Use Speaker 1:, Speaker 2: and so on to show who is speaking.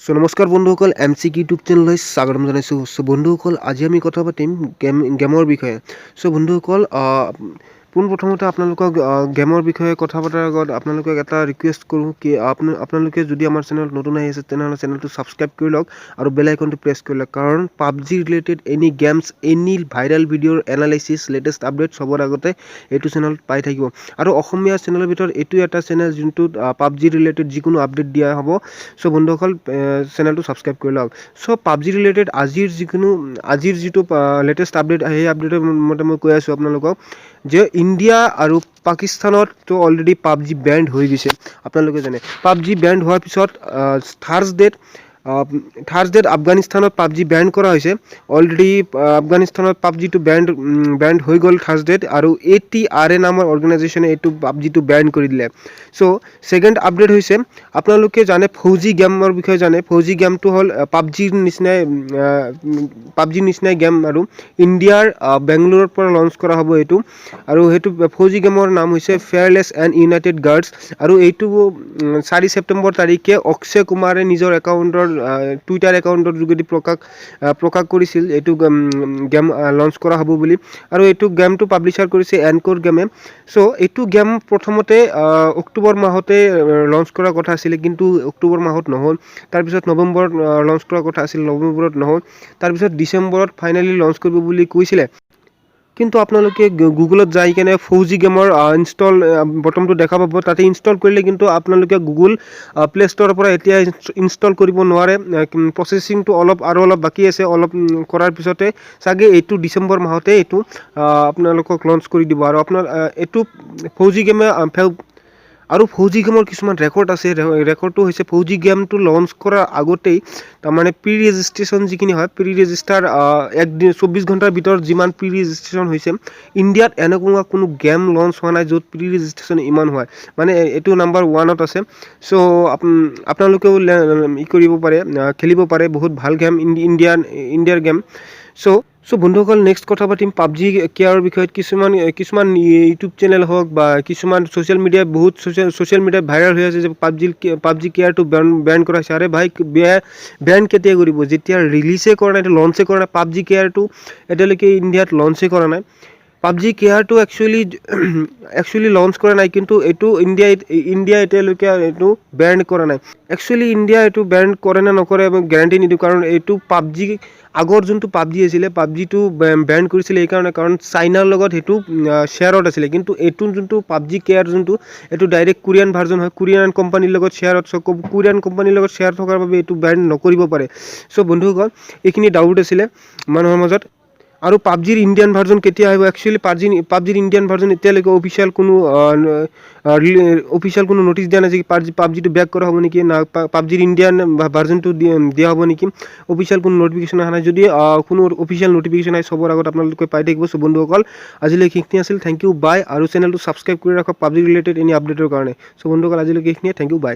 Speaker 1: চ' নমস্কাৰ বন্ধুসকল, M C YouTube চেনেললৈ স্বাগতম জনাইছোঁ। চ' বন্ধুসকল, আজি আমি কথা পাতিম গেমৰ বিষয়ে। চ' বন্ধুসকল, পোনপ্ৰথমতে আপোনালোকক গেমৰ বিষয়ে কথা পতাৰ আগত আপোনালোকক এটা ৰিকুৱেষ্ট কৰোঁ কি আপোনালোকে যদি আমাৰ চেনেলত নতুন আহি আছে, তেনেহ'লে চেনেলটো ছাবস্ক্ৰাইব কৰি লওক আৰু বেল আইকনটো প্ৰেছ কৰি লওক, কাৰণ PUBG related any games, any viral ভিডিঅ'ৰ এনালাইচিছ, লেটেষ্ট আপডেট চবৰ আগতে এইটো চেনেলত পাই থাকিব। আৰু অসমীয়া চেনেলৰ ভিতৰত এইটো এটা চেনেল, যোনটোত পাবজি ৰিলেটেড যিকোনো আপডেট দিয়া হ'ব। চ' বন্ধুসকল, চেনেলটো ছাবস্ক্ৰাইব কৰি লওক। চ' পাবজি ৰিলেটেড আজিৰ যিটো লেটেষ্ট আপডেট, সেই আপডেটৰ মতে মই কৈ আছোঁ আপোনালোকক যে ইণ্ডিয়া আৰু পাকিস্তানততো অলৰেডি পাবজি বেণ্ড হৈ গৈছে। আপোনালোকে জানে, পাবজি বেণ্ড হোৱাৰ পিছত থাৰ্ছডেত আফগানিস্তানত পাবজি বেণ্ড কৰা হৈছে। অলৰেডি আফগানিস্তানত পাবজিটো বেণ্ড হৈ গ'ল থাৰ্ছডেত আৰু এটিআৰএ নামৰ অৰ্গেনাইজেশ্যনে এইটো পাবজিটো বেণ্ড কৰি দিলে। চ' ছেকেণ্ড আপডেট হৈছে, আপোনালোকে জানে ফৌজি গেমৰ বিষয়ে জানে। ফৌজি গেমটো হ'ল পাবজিৰ নিচিনাই গেম আৰু ইণ্ডিয়াৰ বেংগলোৰৰ পৰা লঞ্চ কৰা হ'ব এইটো। আৰু সেইটো ফৌজি গেমৰ নাম হৈছে ফেয়াৰলেছ এণ্ড ইউনাইটেড গাৰ্ডছ। আৰু এইটো 4 ছেপ্টেম্বৰ তাৰিখে অক্ষয় কুমাৰে নিজৰ টুইটাৰ একাউণ্টৰ যোগেদি প্ৰকাশ কৰিছিল এইটো গেম লঞ্চ কৰা হ'ব বুলি। আৰু এইটো গেমটো পাব্লিছাৰ কৰিছে এনক'ৰ গেমে। চ' এইটো গেম প্ৰথমতে অক্টোবৰ মাহতে লঞ্চ কৰাৰ কথা আছিলে, কিন্তু অক্টোবৰ মাহত নহ'ল। তাৰপিছত নৱেম্বৰত লঞ্চ কৰাৰ কথা আছিল, নৱেম্বৰত নহ'ল। তাৰপিছত ডিচেম্বৰত ফাইনেলি লঞ্চ কৰিব বুলি কৈছিলে। কিন্তু আপোনালোকে গুগলত যাই কেনে ফৌজি গেমৰ ইনষ্টল বটনটো দেখা পাব। তাতে ইনষ্টল কৰিলে কিন্তু আপোনালোকে গুগল প্লে ষ্ট'ৰৰ পৰা এতিয়া ইনষ্টল কৰিব নোৱাৰে। প্ৰচেছিংটো অলপ আৰু অলপ বাকী আছে। অলপ কৰাৰ পিছতে চাগে এইটো ডিচেম্বৰ মাহতে এইটো আপোনালোকক লঞ্চ কৰি দিব। আৰু আপোনাৰ এইটো ফৌজি গেমে আৰু ফৌজি গেমৰ কিছুমান ৰেকৰ্ড আছে। ৰেকৰ্ডটো হৈছে, ফৌজি গেমটো লঞ্চ কৰাৰ আগতেই, তাৰমানে প্ৰি ৰেজিষ্ট্ৰেশ্যন যিখিনি হয়, প্ৰি ৰেজিষ্টাৰ একদিন 24 ঘণ্টাৰ ভিতৰত যিমান প্ৰি ৰেজিষ্ট্ৰেশ্যন হৈছে, ইণ্ডিয়াত এনেকুৱা কোনো গেম লঞ্চ হোৱা নাই য'ত প্ৰি ৰেজিষ্ট্ৰেশ্যন ইমান হয়। মানে এইটো নাম্বাৰ ওৱানত আছে। চ' আপোনালোকেও ই কৰিব পাৰে, খেলিব পাৰে। বহুত ভাল গেম, ইণ্ডিয়াৰ গেম। চ' বন্ধুসকল, নেক্সট কথা পাতিম পাবজি কেয়াৰৰ বিষয়ত। কিছুমান কিছুমান ইউটিউব চেনেল হওক বা কিছুমান ছ'চিয়েল মিডিয়া, বহুত ছ'চিয়েল মিডিয়াত ভাইৰেল হৈ আছে যে পাবজি কেয়াৰটো বেন কৰা হৈছে। আৰে ভাই, বেন কেতিয়া কৰিব, যেতিয়া ৰিলিজে কৰা নাই, লঞ্চে কৰা নাই? পাবজি কেয়াৰটো এতিয়ালৈকে ইণ্ডিয়াত লঞ্চে কৰা নাই। পাবজি কেয়াৰটো একচুৱেলি লঞ্চ কৰা নাই, কিন্তু এইটো ইণ্ডিয়া এতিয়ালৈকে এইটো বেন কৰা নাই। একচুৱেলি ইণ্ডিয়া এইটো বেন কৰে নে নকৰে মই গেৰাণ্টি নিদিওঁ, কাৰণ এইটো পাবজি আগৰ যোনটো পাবজি আছিলে, পাবজিটো বেন কৰিছিলে এইকাৰণে, কাৰণ চাইনাৰ লগত সেইটো শ্বেয়াৰত আছিলে। কিন্তু এইটো যোনটো পাবজি কেয়াৰ যোনটো, এইটো ডাইৰেক্ট কোৰিয়ান ভাৰ্জন হয়, কোৰিয়ান কোম্পানীৰ লগত শ্বেয়াৰত। চ' কোৰিয়ান কোম্পানীৰ লগত শ্বেয়াৰ থকাৰ বাবে এইটো বেন নকৰিব পাৰে। চ' বন্ধুসকল, এইখিনি ডাউট আছিলে মানুহৰ মাজত। আৰু পাবজিৰ ইণ্ডিয়ান ভাৰ্জন কেতিয়া আহিব? একচুৱেলি পাবজিৰ ইণ্ডিয়ান ভাৰ্জন এতিয়ালৈকে অফিচিয়েল কোনো নটিচ দিয়া নাই যে পাবজিটো বেক কৰা হ'ব নেকি না পাবজিৰ ইণ্ডিয়ান ভাৰ্জনটো দিয়া হ'ব নেকি। অফিচিয়েল কোনো নটিফিকেশ্যন অহা নাই। যদি কোনো অফিচিয়েল নটিফিকেশ্যন আহে, চবৰ আগত আপোনালোকে পাই থাকিব। চ' বন্ধুসকল, আজিলৈ এইখিনি আছিল। Thank U, বাই। আৰু চেনেলটো ছাবস্ক্ৰাইব কৰি ৰাখক পাবজি ৰিলেটেড এনি আপডেটৰ কাৰণে। চ' বন্ধুসকল, আজিলৈকে এইখিনিয়ে। Thank U, by.